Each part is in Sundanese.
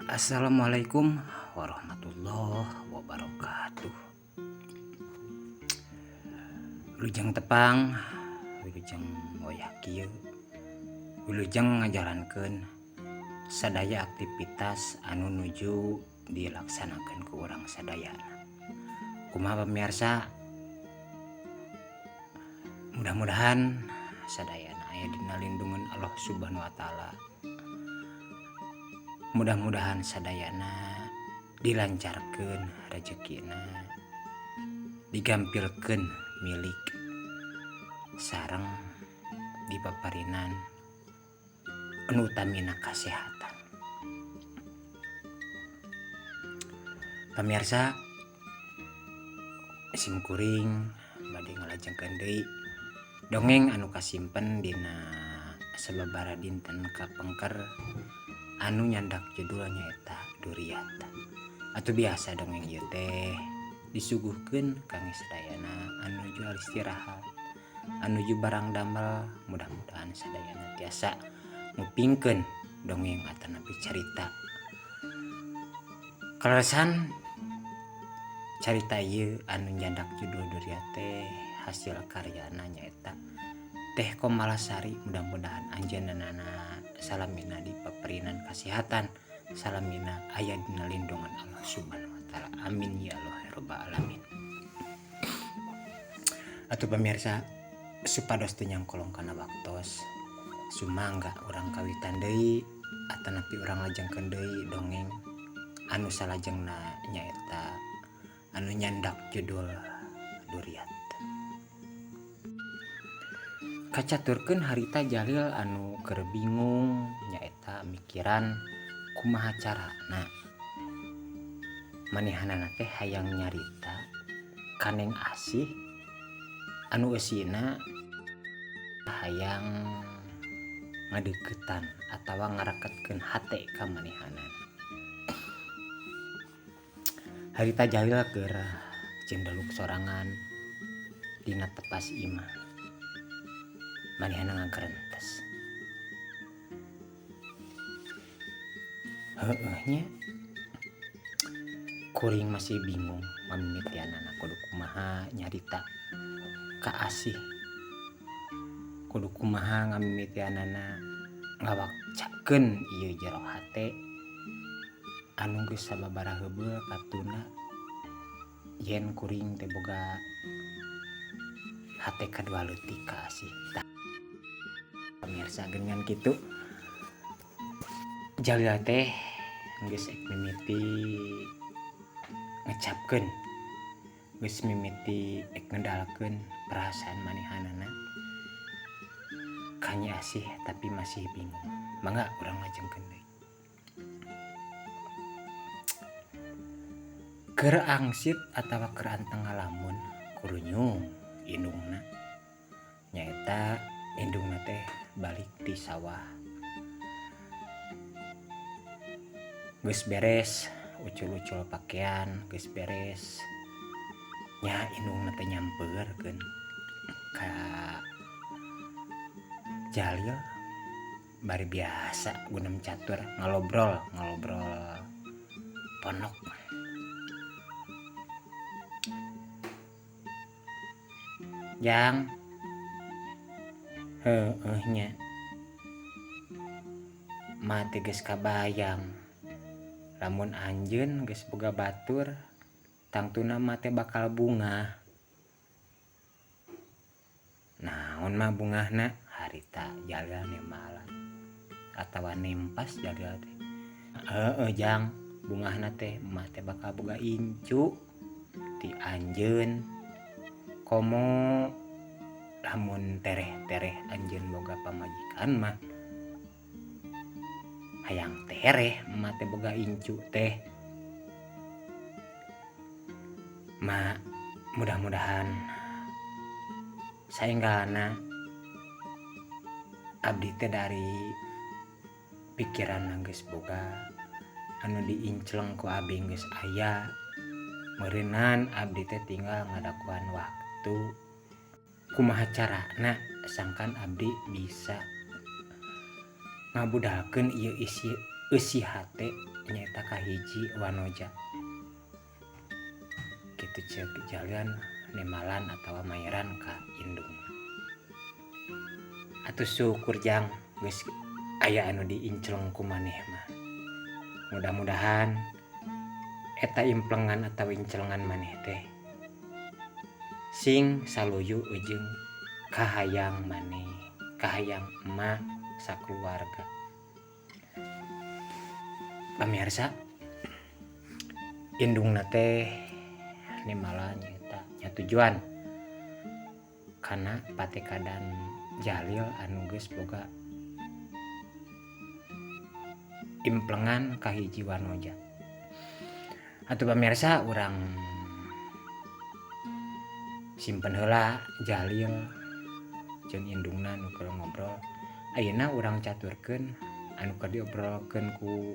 Assalamualaikum warahmatullahi wabarakatuh. Wilujeng tepang, wilujeng wayah kieu, wilujeng ngajalankeun sadaya aktivitas anu nuju dilaksanakeun ku urang sadayana. Kumaha pamirsa? Mudah-mudahan sadayana aya dina lindungan Allah Subhanahu wa taala. Mudah-mudahan sadayana dilancarkeun rejekina, digampilkeun milik sareng dipaparinan anu utamina kasehatan. Pamirsa, sim kuring bade ngalajengkeun deui dongeng anu kasimpen dina sababaraha dinten kapengker anu nyandak judul nyaeta Duriat. Atau biasa dongeng ieu teh disuguhkeun kangge sadayana anu nuju istirahat, anu nuju barang damel. Mudah-mudahan sadayana tiasa ngupingkeun dongeng atanapi carita. Kaleresan carita ieu anu nyandak judul Duriat teh hasil karyana nyaeta Teh Komalasari. Mudah-mudahan anjeunna salamina dipaparinan kasehatan, salamina aya dina lindungan Allah Subhanahu wa taala. Amin ya Allah ya rabbal alamin. Atuh pamirsa, supados teu nyangkolong kana waktos, sumangga urang kawitan deui atanapi urang lajengkeun deui dongeng anu salajengna nyaeta anu nyandak judul Duriat. Kacaturkeun harita Jalil anu keur bingung nyaeta mikiran kumaha carana manehanana teh hayang nyarita ka Neng Asih anu eusina hayang ngadeukeutan atawa ngareketkeun hate ka manehanana. Harita Jalil keur cendeluk sorangan dina tepas imah. Manehna ngagerentes. Heueuh nya, kuring masih bingung mamimitianana kudu kumaha nyarita ka Asih. Kudu kumaha ngamimitianana ngawakcakeun ieu jero hate anu geus sababaraha heubeul katunda yen kuring teh boga hate kadua leutik ka Asih. Tah pamirsa, geuningan kitu Jalil teh geus ek mimiti ngecapkeun, geus mimiti ek ngedalkeun perasaan manehanana ka Nyi Asih, tapi masih bingung. Mangga urang lajengkeun deui. Keur angsit atawa keur anteng ngalamun kurunyung indungna, nyaeta indungna teh balik ti sawah. Geus beres ucul-ucul pakaian, geus beres nya indungna teh nyampeurkeun ka Jalil bari biasa gunem catur ngalobrol ngalobrol ponok. Jang, heueuh nya, mah teh geus kabayang lamun anjeun geus boga batur tangtuna mah teh bakal bungah. Naon mah bungahna? Harita Jalil nembalan atawa nempas Jalil teh. Heueuh jang, bungahna teh mah teh bakal boga incu ti anjeun. Komo lamun tereh-tereh anjeun boga pamajikan mah hayang tereh mah teh boga incu teh. Ma mudah-mudahan saenggalna abdi teh dari pikiran geus boga anu diincleng ku abdi geus aya, meureunnan abdi teh tinggal ngadakuan waktu. Kumaha carana sangkan abdi bisa ngabudalkeun ieu isi Eusi hate nyaeta kahiji wanoja kitu ceuk Jalil nembalan atawa mayaran ka indung. Atuh syukur jang geus aya anu diincleng ku maneh mah. Mudah-mudahan eta implengan atawa incelengan maneh teh sing saluyu jeung kahayang maneh, kahayang emak sakeluarga. Pamirsa, indungna teh nembalan nyaeta nyatujuan kana patekadan Jalil anu geus boga implengan ka hiji wanoja. Atuh pamirsa, urang simpen heula Jalil jeung indungna nu keur ngobrol. Ayeuna urang caturkeun anu keur diobrolkeun ku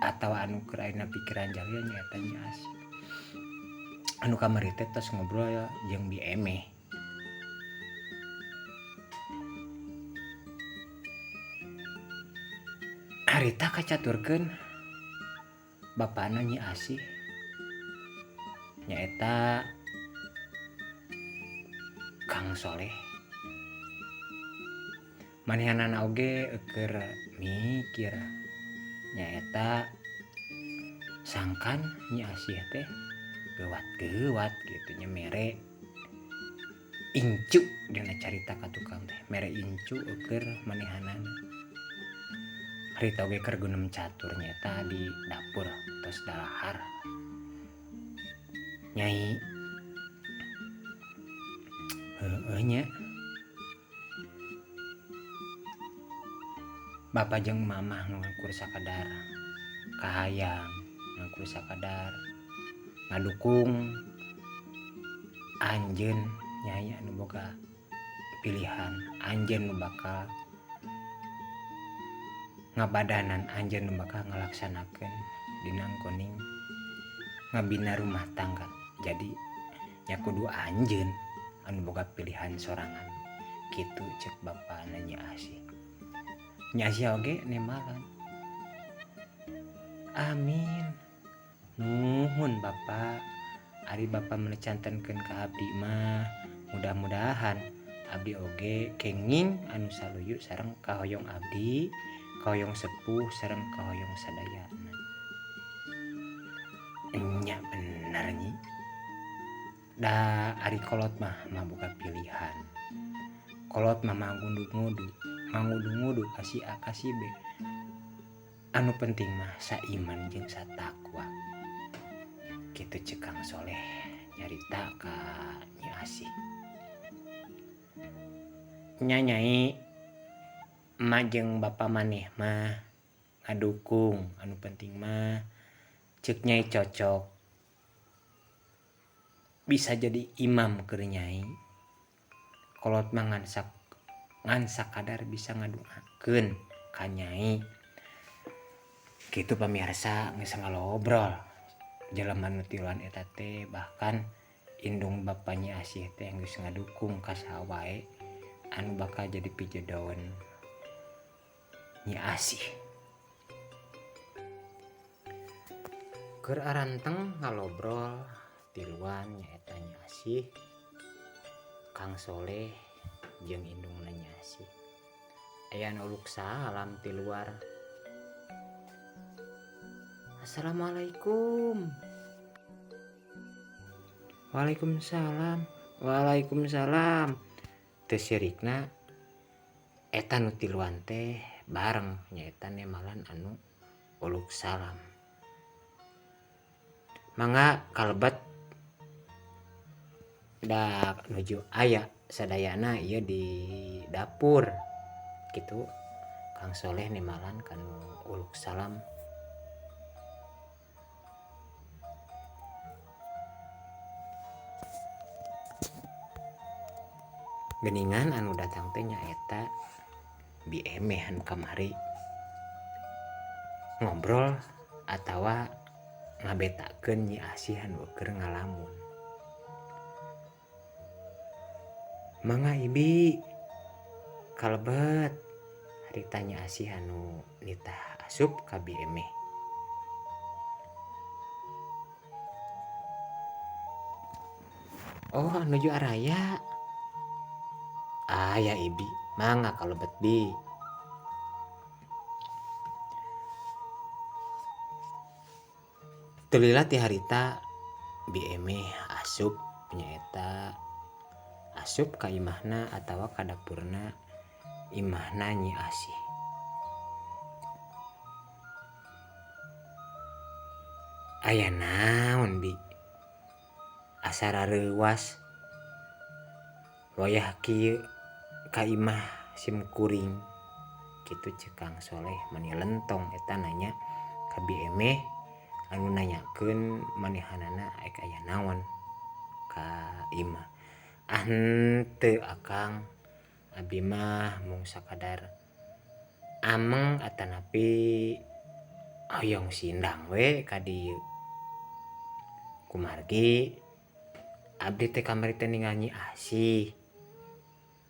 atawa anu keur aya pikiran Jalil nyaeta Nyi Asih. Anu kamari teh tos ngobrol jeung Bi Emeh. Harita kacaturkeun bapana Nyi Asih nyaeta Kang Soleh. Manehanana oge keur mikir nyaeta sangkan Nyi Asih teh geuwat-geuwat kitu nya mere incu dina carita ka tukang teh mere incu keur manehanana. Harita oge keur gunem catur nyaeta di dapur tos dalahar. Nyai heueuh nya Bapak jeung mamah ngukur sakadar kahayang, ngukur sakadar ngadukung anjeun nyai anu boga pilihan, anjeun nu bakal ngabadanan, anjeun nu bakal ngalaksanakeun dina kuning ngabina rumah tangga. Jadi nya kudu anjeun anu boga pilihan sorangan kitu ceuk bapana Nyi Asih. Nyi Asih oge nembalan. Amin. Nuhun Bapak. Ari Bapak menecantenkeun ka abdi mah mudah-mudahan abdi oge kenging anu saluyu sareng kahoyong abdi, kahoyong sepuh sareng kahoyong sadayana. Enya bener nyi. Da ari kolot mah boga pilihan. Kolot mah mangundug-ngudu, mangudu-ngudu ka si A ka si B. Anu penting mah saiman jeung satakwa. Kitu ceuk Kang Soleh nyarita ka Nyi Asih. Nya nyai emak jeung bapa maneh mah ngadukung, anu penting mah ceuk nyai cocok bisa jadi imam keur nyai. Kolot mah ngan sakadar bisa ngaduakeun ka nyai. Kitu pamirsa geus ngalobrol jelema nu tiluan eta teh, bahkan indung bapa Nyi Asih teh geus ngadukung ka saha wae anu bakal jadi pijodoheun Nyi Asih. Keur aranteng ngalobrol tiluan nyaeta Nyi Asih, Kang Soleh jeung indungna Nyi Asih. Aya nu uluk salam ti luar. Assalamualaikum. Waalaikumsalam. Waalaikumsalam. Teu sirikna eta nu tiluan teh bareng nyaeta nembalan anu uluk salam. Mangga kalebet da nuju aya sadayana ieu di dapur kitu Kang Soleh nembalan kanu uluk salam. Geningan anu datang teh nyaeta Bi Emeh anu kamari ngobrol atawa ngabetakeun Nyi Asih anu keur ngalamun. Mangga Ibi kalebet harita Nyi Asih anu nitah Asup ka Bi Emeh. Oh nuju araya. Aya ibi, mangga kalebet bi. Teu lila ti harita Bi Emeh asup nyaeta asup ka imahna atawa ka dapurna imahna Nyi Asih. Aya naon bi? Asa rareuwas wayah kieu ka imah sim kuring kitu ceuk Kang Soleh mani lentong eta nanya ka Bi Emeh anu nanyakeun manehanana ek aya naon ka imah. Ah henteu akang abi mah mung sakadar ameng atanapi hoyong sindang we ka dieu. Kumargi abdi teh kamari teh ningal Nyi Asih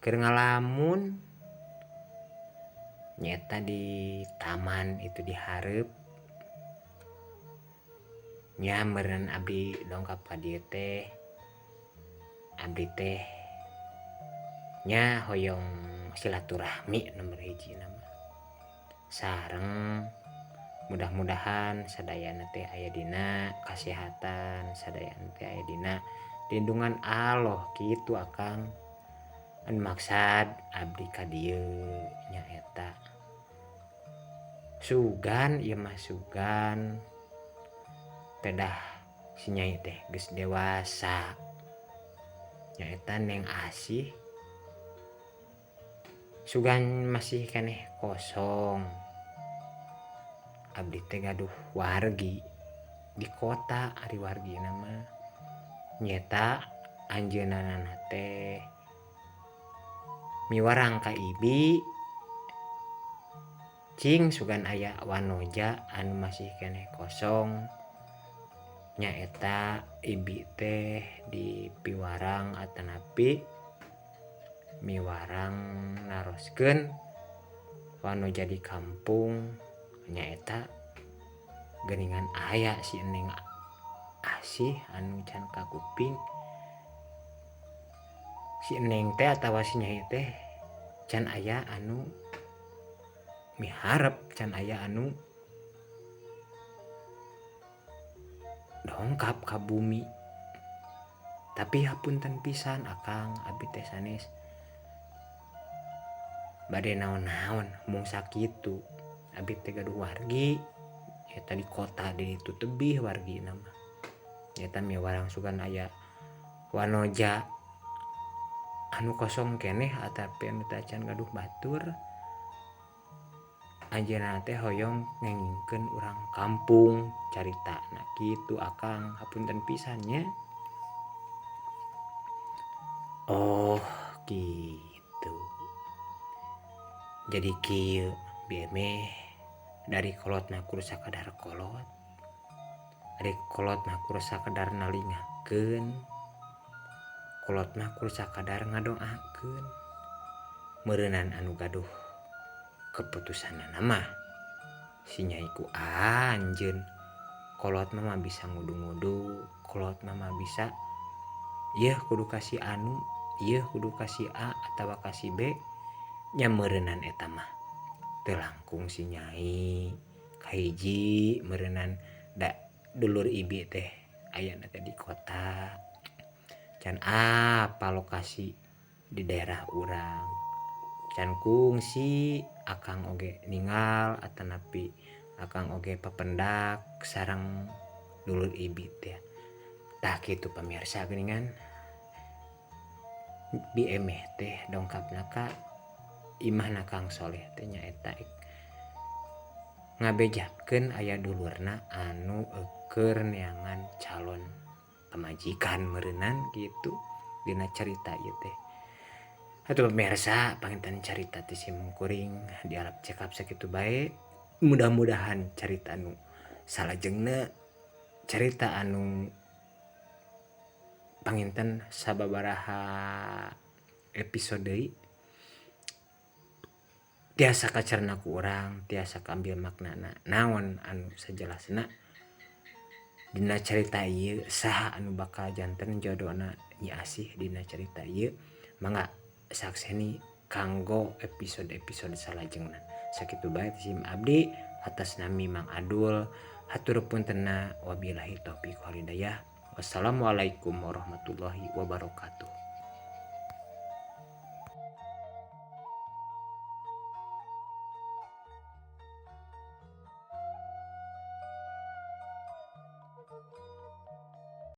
keur ngalamun nyaeta di taman itu di hareup nya meureun abdi dongkap ka dieu teh abdi teh nya hoyong silaturahmi nomor hiji na mah sareng mudah-mudahan sadayana teh aya dina kasehatan sadayana teh aya dina lindungan Allah kitu akang. Anu maksad abdi ka dieu nyaeta sugan ieu mah sugan pedah si nyai teh geus dewasa nyaeta Neng Asih sugan masih keneh kosong abdi teh gaduh wargi di kota ari wargina mah nyaeta anjeunna teh miwarang ka ibi cing sugan aya wanoja anu masih keneh kosong nyaeta ibi teh di piwarang atanapi miwarang naroskeun wanoja di kampung nyaeta geuningan aya si Neng Asih anu can kakuping si Neng teh atawa si Nyai teh can aya anu miharep can aya anu dongkap ka bumi. Tapi hapunten pisan akang abdi teh sanes bade naon-naon mung sakitu abdi teh gaduh wargi eta di kota di ditu tebih wargina mah eta miwarang sugan aya wanoja anu kosong keneh atapi anu teh acan gaduh batur anjeunna teh hoyong ngengingkeun urang kampung caritana kitu akang hapunten pisan nya. Oh gitu. Jadi kieu Bi Emeh dari kolot mah kudu sakadar kolot ari kolot mah kudu sakadar nalingakeun kolot mah kudu sakadar ngadoakeun meureunan anu gaduh keputusanana mah si Nyai ku anjeun kolot mah bisa ngudu-ngudu kolot mah bisa ieu kudu ka si anu ieu kudu ka si A atawa ka si B nya meureunan eta mah teu langkung si Nyai kahiji meureunan da dulur ibi teh ayana teh di kota can apa lokasi di daerah urang can kungsi akang oge ningal atanapi akang oge papendak sareng dulur ibi teh. Tah kitu pamirsa geuningan Bi Emeh teh dongkapna ka imahna Kang Soleh teh nyaeta ngabejakeun aya dulurna anu keur neangan calon pamajikan meureunan kitu dina carita ieu teh. Atuh pemirsa panginten carita ti simkuring dialap cekap sakitu bae. Mudah-mudahan carita anu salajengna carita anu panginten sababaraha episode deui Tiasa kacerna ku urang, tiasa kaambil maknana naon anu sajelasna dina carita ieu, saha anu bakal janten jodona Nyi Asih dina carita ieu. Mangga sakseni kanggo episode-episode salajengna. Sakitu bae ti sim abdi atas nami Mang Adul, hatur puntenna, wabillahi taufiq wal hidayah, wassalamualaikum warahmatullahi wabarakatuh.